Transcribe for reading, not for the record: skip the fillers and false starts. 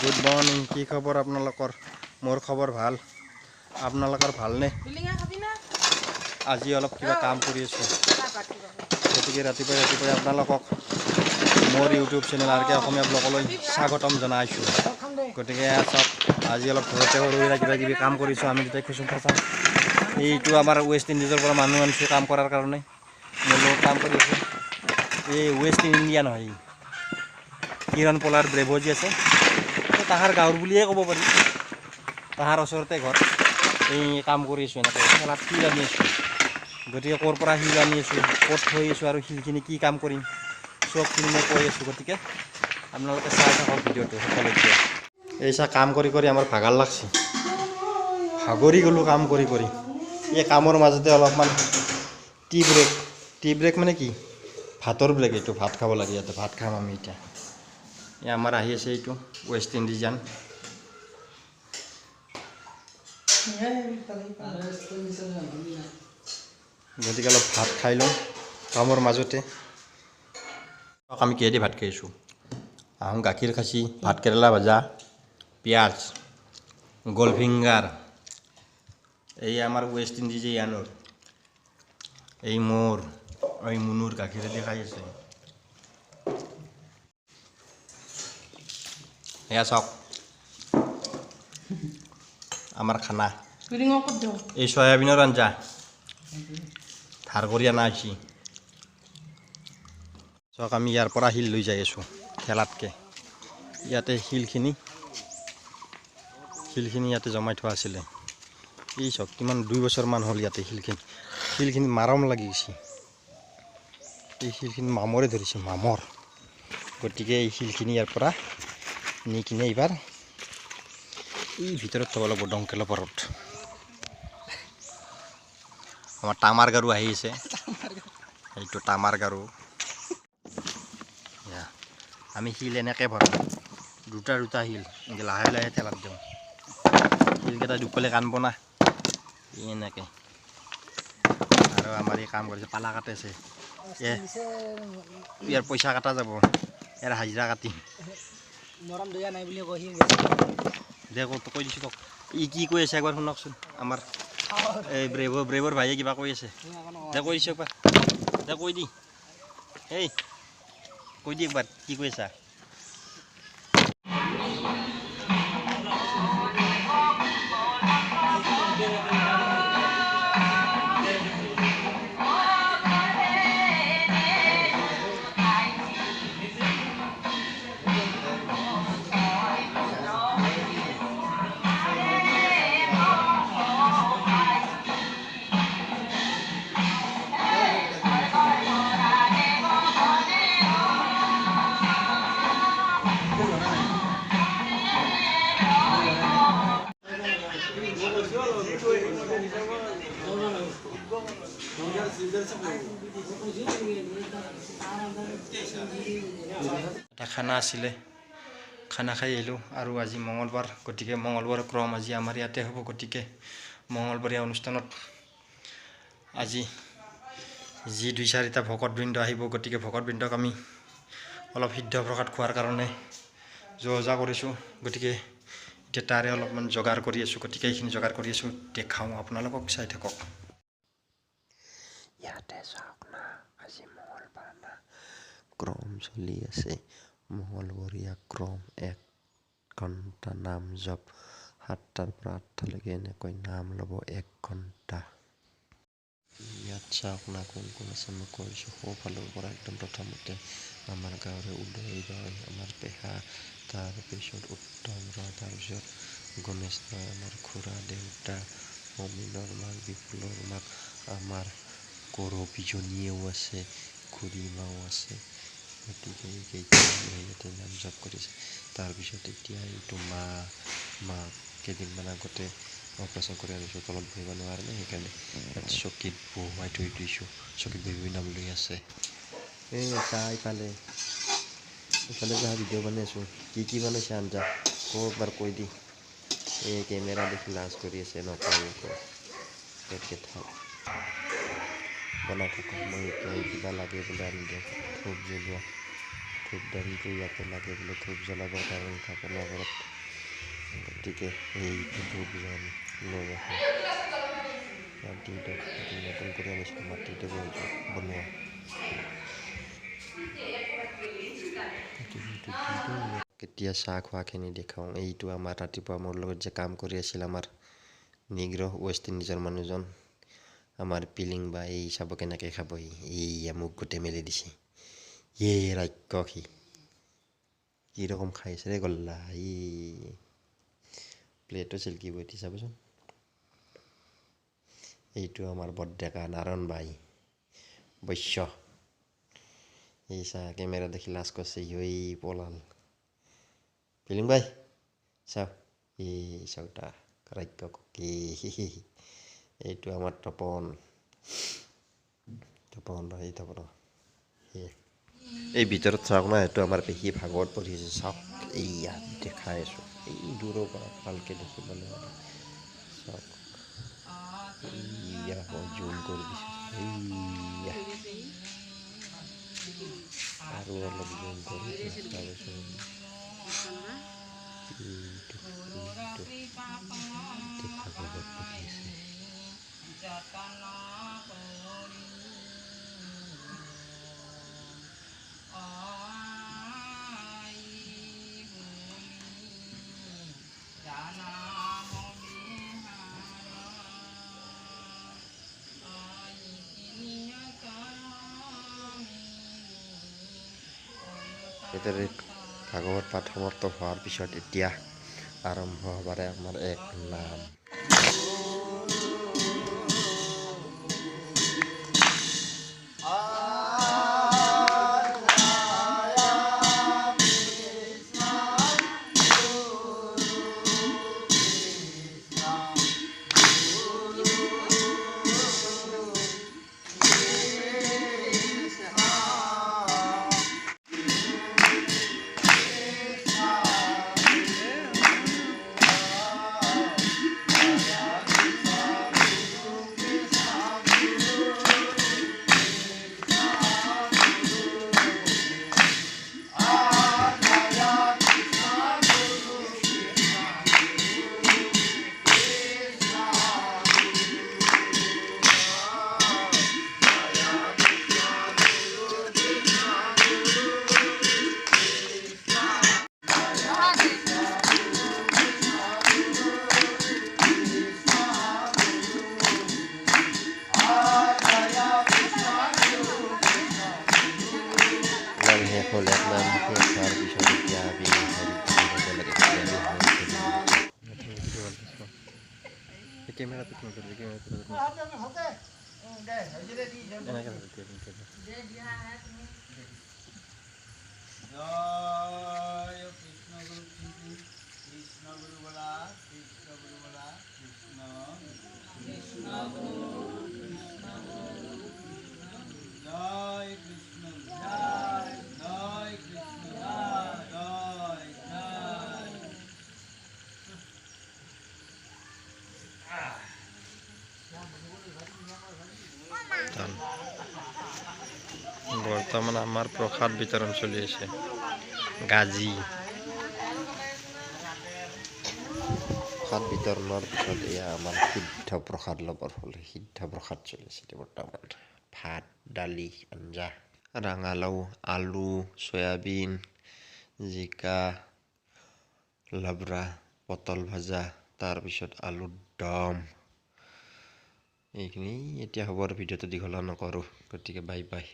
Good morning. কি খবৰ আপোনালোকৰ? মোৰ খবৰ ভাল, আপোনালোকৰ ভালনে? আজি অলপ কিবা কাম কৰি আছোঁ, গতিকে ৰাতিপুৱাই ৰাতিপুৱাই আপোনালোকক মোৰ ইউটিউব চেনেল আৰ কে অসমীয়া ব্লগলৈ স্বাগতম জনাইছোঁ। গতিকে চাওক, আজি অলপ ঘৰতে সৰু সুৰা কিবা কিবি কাম কৰিছোঁ। আমি দুটাই খুচুং খাচাং। এইটো আমাৰ ৱেষ্ট ইণ্ডিজৰ পৰা মানুহ আনিছোঁ কাম কৰাৰ কাৰণে, মোৰ লগত কাম কৰি আছে। এই ৱেষ্ট ইণ্ডিয়ান হয়, কিৰণ পলাৰ ব্ৰেভজি আছে, তাহাৰ গাঁৱৰ বুলিয়ে ক'ব পাৰি, তাহাৰ ওচৰতে ঘৰ। এই কাম কৰি আছোঁ, এনেকৈ খেলাত শিল আনি আছোঁ। গতিকে ক'ৰ পৰা শিল আনি আছোঁ, ক'ত থৈ আছোঁ আৰু শিলখিনি কি কাম কৰিম, চবখিনি মই কৈ আছোঁ। গতিকে আপোনালোকে চাই থাকক ভিডিঅ'টো সকলোকে। এই চাহ কাম কৰি কৰি আমাৰ ভাগাৰ লাগছে, ভাগৰি গ'লোঁ কাম কৰি কৰি। এই কামৰ মাজতে অলপমান টি ব্ৰেক, টি ব্ৰেক মানে কি, ভাতৰ ব্ৰেক। এইটো ভাত খাব লাগে, ইয়াতে ভাত খাম আমি এতিয়া। এই আমাৰ আহি আছে এইটো ৱেষ্ট ইণ্ডিজান। গতিকে অলপ ভাত খাই লওঁ কামৰ মাজতে। আমি কিহেদি ভাত খাইছোঁ? আহোঁ গাখীৰ খাচী, ভাত কেৰেলা ভাজা, পিঁয়াজ, গ'ল্ড ফিংগাৰ। এই আমাৰ ৱেষ্ট ইণ্ডিজে ইয়ানৰ, এই মোৰ, এই মুনুৰ গাখীৰেদি খাই আছে। এয়া চাওক আমাৰ খানা। এই চয়াবিনৰ আঞ্জা ধাৰ কৰি অনা হৈছে। চাওক, আমি ইয়াৰ পৰা শিল লৈ যাই আছোঁ ঠেলাতকৈ। ইয়াতে শিলখিনি ইয়াতে জমাই থোৱা আছিলে। এই চাওক, কিমান 2 বছৰমান হ'ল ইয়াতে শিলখিনি মাৰম লাগি গৈছে। এই শিলখিনি মামৰে ধৰিছে, মামৰ। গতিকে এই শিলখিনি ইয়াৰ পৰা নি কিনে এইবাৰ এই ভিতৰত থ'ব লাগিব, ডংকেলৰ পাৰত। আমাৰ তামাৰ গাৰু আহি আছে, এইটো তামাৰ গাৰু। আমি শিল এনেকৈ ভৰাওঁ, দুটা দুটা শিল এনেকৈ লাহে লাহে ঠেলাত দিওঁ। শিলকেইটা দুফালে কানব না, এনেকৈ। আৰু আমাৰ এই কাম কৰিছে, পালা কাটিছে। ইয়াৰ পইচা কাটা যাব, ইয়াৰ হাজিৰা কাটি দে। কৈ দিছোঁ তোক, ই কি কৈ আছে একবাৰ শুনকচোন। আমাৰ এই ব্ৰেভৰ ভাইয়ে কিবা কৈ আছে, দে কৈ দিছোঁ একবাৰ, দে কৈ দি, এই কৈ দি একবাৰ কি কৈ আছা। এটা খানা আছিলে, খানা খাই আহিলোঁ। আৰু আজি মঙলবাৰ, গতিকে মঙলবাৰৰ ক্ৰম আজি আমাৰ ইয়াতে হ'ব। গতিকে মঙলবৰীয়া অনুষ্ঠানত আজি যি 2 4টা ভকতবৃন্দ আহিব, গতিকে ভকতবৃন্দক আমি অলপ সিদ্ধ প্ৰসাদ খোৱাৰ কাৰণে যো-জা কৰিছোঁ। গতিকে এতিয়া তাৰে অলপমান যোগাৰ কৰি আছোঁ। গতিকে এইখিনি যোগাৰ কৰি আছোঁ, দেখাওঁ আপোনালোকক, চাই থাকক। ইয়াতে চাওক না, আজি মঙলবাৰ না, ক্ৰম চলি আছে। মঙলবৰীয়া ক্ৰম 1 ঘণ্টা নাম জপ, 7টাৰ পৰা 8টালৈকে এনেকৈ নাম ল'ব 1 ঘণ্টা। ইয়াত চাওক না কোন কোন আছে, মই কৈছোঁ। সোঁফালৰ পৰা একদম প্ৰথমতে আমাৰ গাঁৱৰে উদয় ৰয়, আমাৰ পেহা, তাৰপিছত উত্তম ৰয়, তাৰপিছত গণেশ ৰয়, আমাৰ খুৰা দেউতা, অমিনৰ মাক, বিপুলৰ মাক, আমাৰ কৰবীজনীয়েও আছে, খুৰীমাও আছে। গতিকে এইকেইটা মানুহে ইয়াতে নাম জপ কৰিছে। তাৰপিছত এতিয়া এইটো মা কেইদিনমান আগতে অপাৰেশ্যন কৰি আনিছোঁ, তলত বহিব নোৱাৰে নে, সেইকাৰণে ইয়াত চকীত বহুৱাই থৈ দিছোঁ। চকীত বহি বহি নাম লৈ আছে। এই চা, ইফালে ইফালে যা, ভিডিঅ' বনাই আছোঁ। কি কি বনাইছে আঞ্জা ক একবাৰ কৈ দি। এই কেমেৰা দেখি লাজ কৰি আছে, নকয় একো। গতিকে থাক, বনাই থাকক। মই এতিয়া কিবা লাগে বোলে আনি দিওঁ, ধূপ জ্বলোৱা ধূপদানিটো ইয়াতে লাগে বোলে, ধূপ জ্বলাবৰ কাৰণে থাপনা ঘৰত। গতিকে এইটো ধূপজন লৈ আহে মাটিটো নতুন কৰি আনিছিলোঁ, মাটিতে বনোৱা। কেতিয়া চাহ খোৱাখিনি দেখাওঁ। এইটো আমাৰ ৰাতিপুৱা মোৰ লগত যে কাম কৰি আছিল আমাৰ নিগ্ৰহ ৱেষ্ট ইণ্ডিজৰ মানুহজন, আমাৰ পিলিং বা এই চাব কেনেকৈ খাব সি। এইয়া মোক গোটেই মেলি দিছে। এই ৰাক্ষস সি কিৰকম খাইছে ৰে গল্লা। এই প্লেটো চিল্কিব এতিয়া চাবচোন। এইটো আমাৰ বৰডেকা নাৰায়ণ ভাই বৈশ্য। এই চাহ কেমেৰা দেখি লাজ কৰিছে, ঐ পলাল। পিলিং ভাই চাওক, এই চাওক ৰাক্ষস কি। এইটো আমাৰ তপন, তপন এই তপন। এই ভিতৰত চাওক না, এইটো আমাৰ পেহী ভাগৱত পঢ়ি আছে। চাওক, এইয়া দেখাই আছোঁ, এই দূৰৰ পৰা ভালকৈ দেখিবলৈ চাওক। এইয়া মই জুম কৰি দিছোঁ, এইয়া আৰু অলপ জুম কৰি চাবচোন। এইটো এইটো ভাগৱত পঢ়ি আছে। এইদৰে ভাগৱত পাঠ সমাপ্ত হোৱাৰ পিছত এতিয়া আৰম্ভ হ'বাৰে আমাৰ এক নাম। নাম শেষ হ'ল, এক নাম শেষ হোৱাৰ পিছত এতিয়া আমি হৰিধ্বনি গাব লাগে। এতিয়া আমি হৰিধ্বনি কেমেৰাটো কেনেকৈ কেমেৰাটো এনেকৈ। জয় কৃষ্ণ গুৰু, কৃষ্ণ গুৰু বলা, কৃষ্ণ গুৰু বলা, কৃষ্ণ কৃষ্ণ গুৰু, কৃষ্ণ গুৰু, জয় কৃষ্ণ, জয় জয় কৃষ্ণ, জয় জয়। বৰ্তমান আমাৰ প্ৰসাদ বিতৰণ চলি আছে। গাজী প্ৰসাদ বিতৰণৰ পিছত এয়া আমাৰ সিদ্ধ প্ৰসাদ ল'বৰ হ'ল। সিদ্ধ প্ৰসাদ চলিছে বৰ্তমান। ভাত, দালি, আঞ্জা, ৰাঙালাও, আলু, চয়াবিন, জিকা, লাবৰা, পটল ভাজা, তাৰপিছত আলুৰ দম। এইখিনি এতিয়া হ'ব আৰু ভিডিঅ'টো দীঘলীয়া নকৰোঁ। গতিকে বাই বাই।